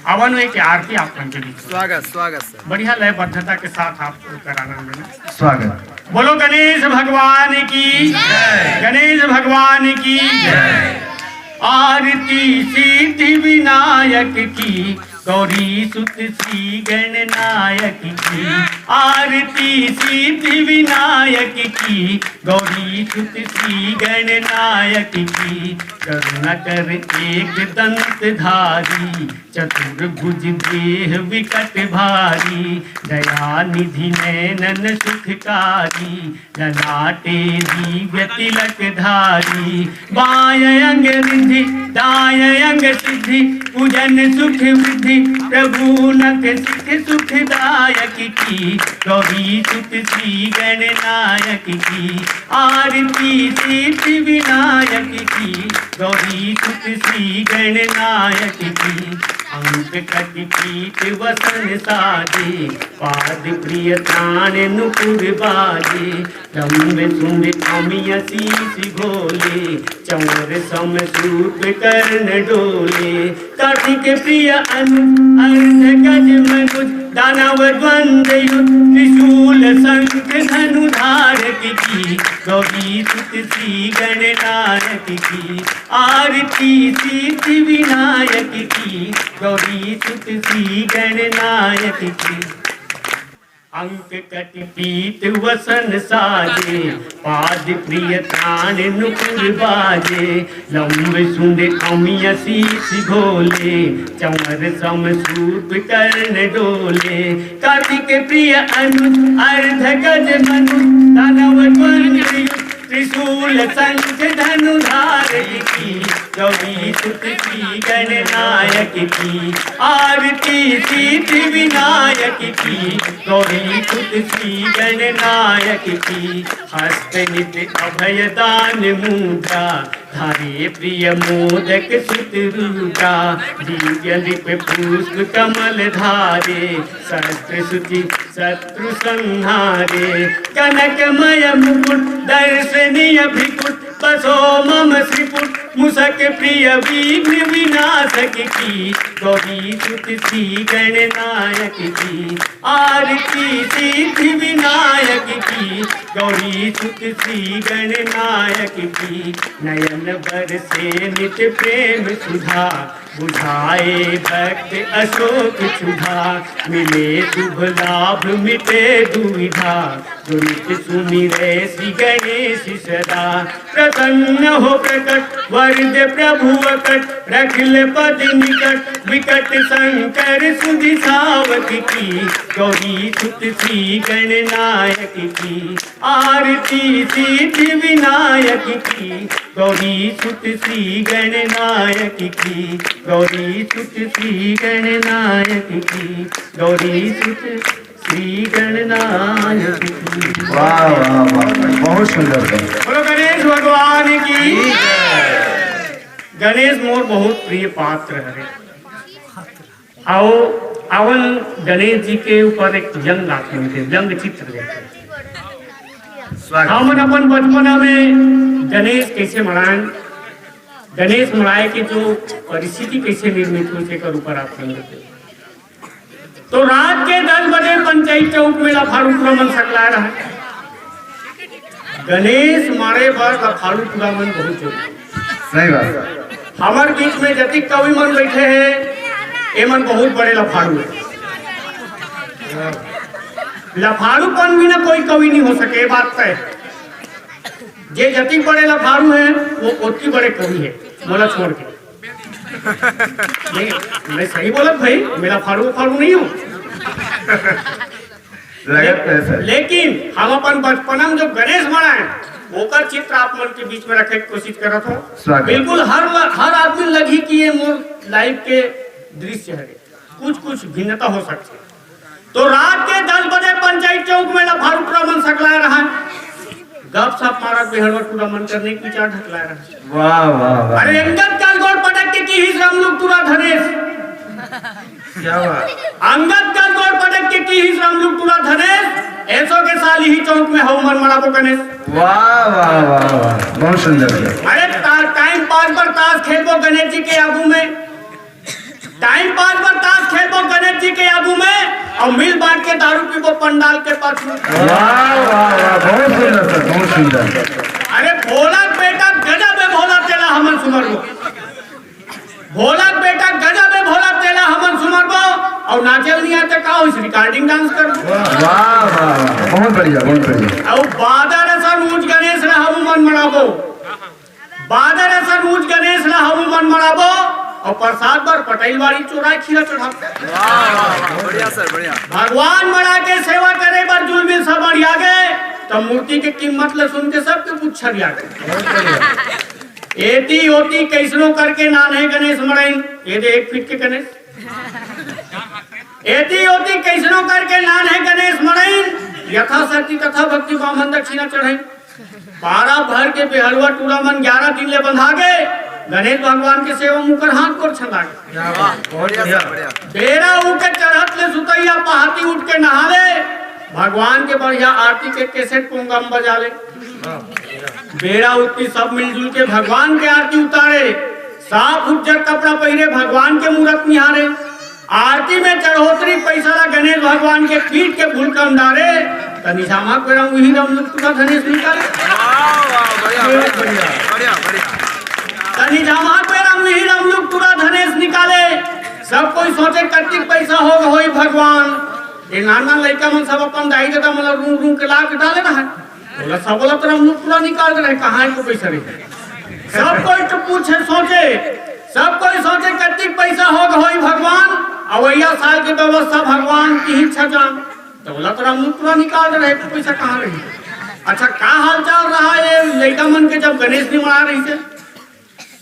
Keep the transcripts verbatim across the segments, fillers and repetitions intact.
आवन एक आरती आप मन के बीच में। स्वागत, स्वागत सर। बढ़िया लयबद्धता के साथ आप लोग कर आनंद लेना। स्वागत। बोलो गणेश भगवान की, गणेश भगवान की। आरती सिद्धि विनायक की, गौरी सुत श्री गणनायक की। आरती सिद्धि विनायक की, गौरी सुत श्री गणनायक की। करुणा कर एक दंत धारी, चतुर्भुज देह विकट भारी। दया निधि नैनन सुखकारी, ललाटे दिव्य तिलक धारी। बाय अंग रिद्धि, दाय अंग सिद्धि, पूजन सुख वृद्धि, प्रभु नख सिख सुखदायक की। गौरी सुत श्री गणनायक की, आरती सिद्धि विनायक की। गौरी सुत श्री गणनायक की। अंक कटि पीत वसन साजे, पाद प्रिय त्राण नुपुर बाजे। लंब सुंड अमिय शीश घोले, चंवर सम सूप कर्ण डोले। कार्तिक प्रिय अनुज अर्ध गज मनुज, दानव द्वंद युध त्रिशूल शंख धनु धारक की। गौरी सुत श्री गणनायक की, आरती सिद्धि विनायक की। गौरी सुत श्री गणनायक की। अंक कटि पीत वसन साजे, पाद प्रिय त्राण नुपुर बाजे। लंब सुंड अमिय शीश घोले, चंवर सम सूप कर्ण डोले। कार्तिक प्रिय अनुज अर्ध गज मनुज, दानव द्वंद युध त्रिशूल शंख धनु धारक की। गौरी सुत श्री गणनायक की, आरती सिद्धि विनायक की। गौरी सुत श्री गणनायक की। हस्त नित अभय दान मुद्रा, धारे प्रिय मोदक सुत रूपा। दिव्य नृप पुष्प कमल धारे, शस्त्र सुचि शत्रु संहारे। कनकमय मुकुट दर्शनीय भ्रिकुट, बसो मम श्रीपुट मुसक प्रिय विघ्न विनाशक की। गौरी सुत श्री गणनायक की, आरती सिद्धि विनायक की। गौरी सुत श्री गणनायक की। नयन बरसे नित प्रेम सुधा, बुझाए भक्त अशोक क्षुधा। मिले शुभ लाभ मिटे दुविधा, जो नित सुमिरे श्री गणेश सदा। प्रसन्न हो प्रकट वर दे प्रभु अकट, रख ले पद निकट विकट शंकर सुधि सावक की। गौरी सुत श्री गणनायक की, आरती सिद्धि विनायक की। गौरी सुत श्री गणनायक की, गौरी सुत श्री गणनायक की, गौरी सुत श्री गणनायक की। वाह, वाह, वाह, बहुत सुंदर, बहुत। बोलो गणेश भगवान की। गणेश मोर बहुत प्रिय पात्र हरे। आओ, आवन गणेश जी के ऊपर एक व्यंग आप मन के, व्यंग चित्र लेके। स्वागत। हमन अपन बचपना में गणेश कैसे मनाएं, गणेश मनाए के जो परिस्थिति कैसे निर्मित होइस, एकर ऊपर आप मन के। तो रात के दस बजे पंचायत चौक में लफारू टूरा मन सकलाए रहा। गणेश मारे बर लफारू टूरा मन बहुत जरूरी। सही बात। हमर बीच में जतिक कवि मन बैठे हैं, ये मन बहुत बड़े लफारू हैं। लफारूपन बिना कोई कवि नहीं हो सके, ये बात तय। जे जतिक बड़े लफारू हैं, वो ओतकी बड़े कवि हैं, मोला छोड़ के। नहीं, मैं सही बोलत भाई, मैं लफारू वफारू नहीं हूँ। लगत है सर। लेकिन हम अपन बचपना में जो गणेश बनाए, ओकर चित्र आप मन के बीच में रखे के कोशिश करत हो। स्वागत। बिल्कुल हर ल-, हर आदमी लगही कि ये मोर लाइफ के दृश्य है, कुछ कुछ भिन्नता हो सकती है। तो रात के दस बजे पंचायत चौक में लफारू टूरा मन सकलाए रहा, गपशप मारत बिहड़वा टूरा मन करने की विचार ढकलाए रहा। वाह, वाह, वाह। अरे अंगद कल गोड़ पटक के किहिस रामलुक टूरा धनेश। क्या बात। अंगद कल गोड़ पटक के किहिस रामलुक टूरा धनेश, एसो के साली ही चौक में हऊ मन मड़ाबो गणेश। वाह, वाह, वाह, वाह, बहुत सुंदर। अरे टा-, टाइम पास पर ताश खेलबो गणेश जी के आगू में, टाइम पास पर ताश अउ मिल बांट के दारू पीबो पंडाल के पाछू। वाह, वाह, वाह, बहुत सुंदर सर, बहुत सुंदर। अरे भोला के बेटा गजब हे भोला, तेला हमन सुमरबो। भोला के बेटा गजब हे भोला, तेला हमन सुमरबो। अउ नाचे ल नइ आय त का होइस, recording dance करबो। वाह, वाह, वाह, बहुत बढ़िया, बहुत बढ़िया। अउ बादर असन ऊंच गणेश ला हमू मन मड़ाबो। बादर असन ऊंच गणेश ला हमू मन मड़ाबो। अउ प्रसाद बर पटेल बाड़ी चोराय खीरा चढ़ाबो। वाह, वाह, वाह, बढ़िया सर, बढ़िया। भगवान मड़ा के सेवा करे बर जुलमी सब अड़िया गे, त मूर्ति के कीमत ल सुन के सबके पुच्छर आ गे। एती ओती कइसनो करके नान्हे गणेश मड़ाइन, ये दे एक फीट के गणेश। एती ओती कइसनो करके नान्हे गणेश मड़ाइन, यथाशक्ति तथा भक्ति बामन दक्षिणा चढ़ाइन। पारा भर के बेहलवा टूरा मन ग्यारह दिन ले बंधा गे, गणेश भगवान के सेवा म उंकर हाथ गोड़ छंदा गे। वाह, बहुत बढ़िया, बढ़िया। बेरा उके चढ़त ले सुतइया पहाती उठ के नहा ले, भगवान के बढ़िया आरती के कैसेट कोंगा म बजा ले। बेरा उठती सब मिलजुल के भगवान के आरती उतारे। साफ उज्जर कपड़ा पहिरे भगवान के मूरत निहारे। आरती में चढ़ोतरी पैसा ला गणेश भगवान के पीठ के भुलका म डारे। तनी झामा के बेरा उही रमलुक टूरा धनेश निकाले। वाह, वाह, बढ़िया, बहुत बढ़िया, बढ़िया। बढ़िया, बढ़िया। तनी झामा के बेरा उही रमलुक टूरा धनेश निकाले। सब कोई सोचे कतिक पैसा होग होई भगवान। ये नान नान लइका मन सब अपन दाई ददा मन ला रूंग रूंग के ला के डाले रहय। ओला सबो ला त रमलुक टूरा निकाल दे रहय, कहाँ एको पैसा रही। सब कोई तो पूछे सोचे, सब कोई सोचे कतिक पैसा होग होई भगवान, अवइया साल के व्यवस्था भगवान किही छजान। त ओला त रमलुक टूरा निकाल दे रहय, एको पैसा कहाँ रही। अच्छा, का हालचाल रहय ये लइका मन के जब गणेश जी मड़ा रहिसे?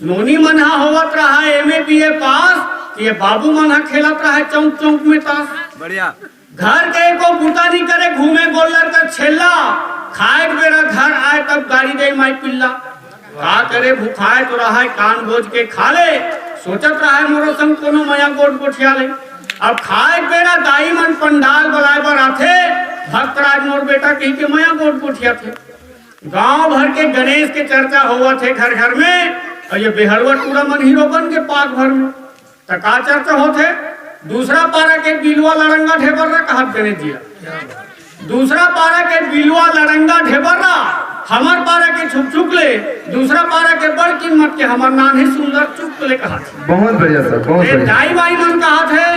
नोनी मन ह होवत रहय एम ए बी ए पास, ये बाबू मन ह खेलत रहय चौक चौक में तास। बढ़िया। घर के एको बूता नइ करे, घूमे गोल्लर कर छेल्ला। खाए के बेरा घर आय तब गारी दे माई पिल्ला। का करे भुखाए तो रहय, कान भोज के खा ले। सोचत रहय मोरो संग कोनो मया गोठ गोठिया ले। अब खाए के बेरा दाई मन पंडाल बलाए बर आथे, भक्तराज मोर बेटा कहिके मया गोठ गोठियाथे। गांव भर के गणेश के चर्चा होवत हे घर घर में, अउ ये बेहलवा टूरा मन हीरो बन के पाक भर में। त का चर्चा होत हे? दूसरा पारा के बिलवा लड़ंगा ढेबर्रा कहत गणेश जी ला। दूसरा पारा के बिलवा लड़ंगा ढेबर्रा, हमर पारा के छुक छुक ले, दूसरा पारा के बड़ कीमत के हमर नान्हे सुंदर चुक ले कहत हे। बहुत बढ़िया सर, बहुत ए बढ़िया। दाई माई मन कहत हे,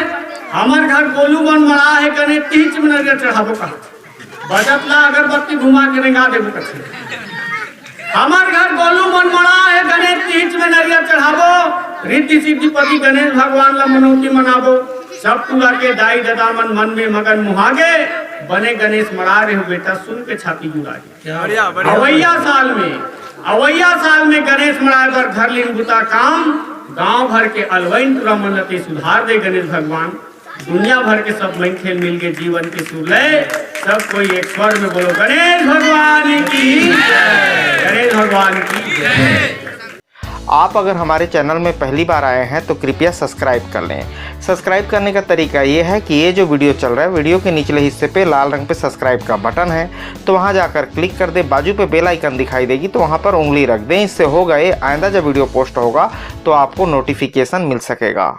हमर घर गोलू मन मड़ा हे, गणेश तीज में नरियर चढ़ाबो कहत हे। बजत ला अगरबत्ती घुमा के रेंगा देबो कथे। हमर घर गोलू मन मड़ा हे, गणेश तीज में नरियर चढ़ाबो, रिद्धि सिद्धि पति गणेश भगवान ला मनौती मनाबो। सब टूरा के दाई ददा मन मन में मगन मुहागे, बने गणेश मड़ा रहे हो बेटा, सुन के छाती जुड़ा गे। बढ़िया, बढ़िया। अवइया साल में, अवइया साल में गणेश मड़ाए बर धर लीन बुता काम, गांव भर के अलवइन टूरा मन ला ते सुधार दे गणेश भगवान। दुनिया भर के सब मनखे मिलके जीवन के सुर ले, सब कोई एक स्वर में बोलो, गणेश भगवान की जय, गणेश भगवान की जय। आप अगर हमारे चैनल में पहली बार आए हैं तो कृपया सब्सक्राइब कर लें। सब्सक्राइब करने का तरीका ये है कि ये जो वीडियो चल रहा है, वीडियो के निचले हिस्से पे लाल रंग पे सब्सक्राइब का बटन है, तो वहाँ जाकर क्लिक कर दें। बाजू पे बेल आइकन दिखाई देगी, तो वहाँ पर उंगली रख दें। इससे होगा ये, आइंदा जब वीडियो पोस्ट होगा तो आपको नोटिफिकेशन मिल सकेगा।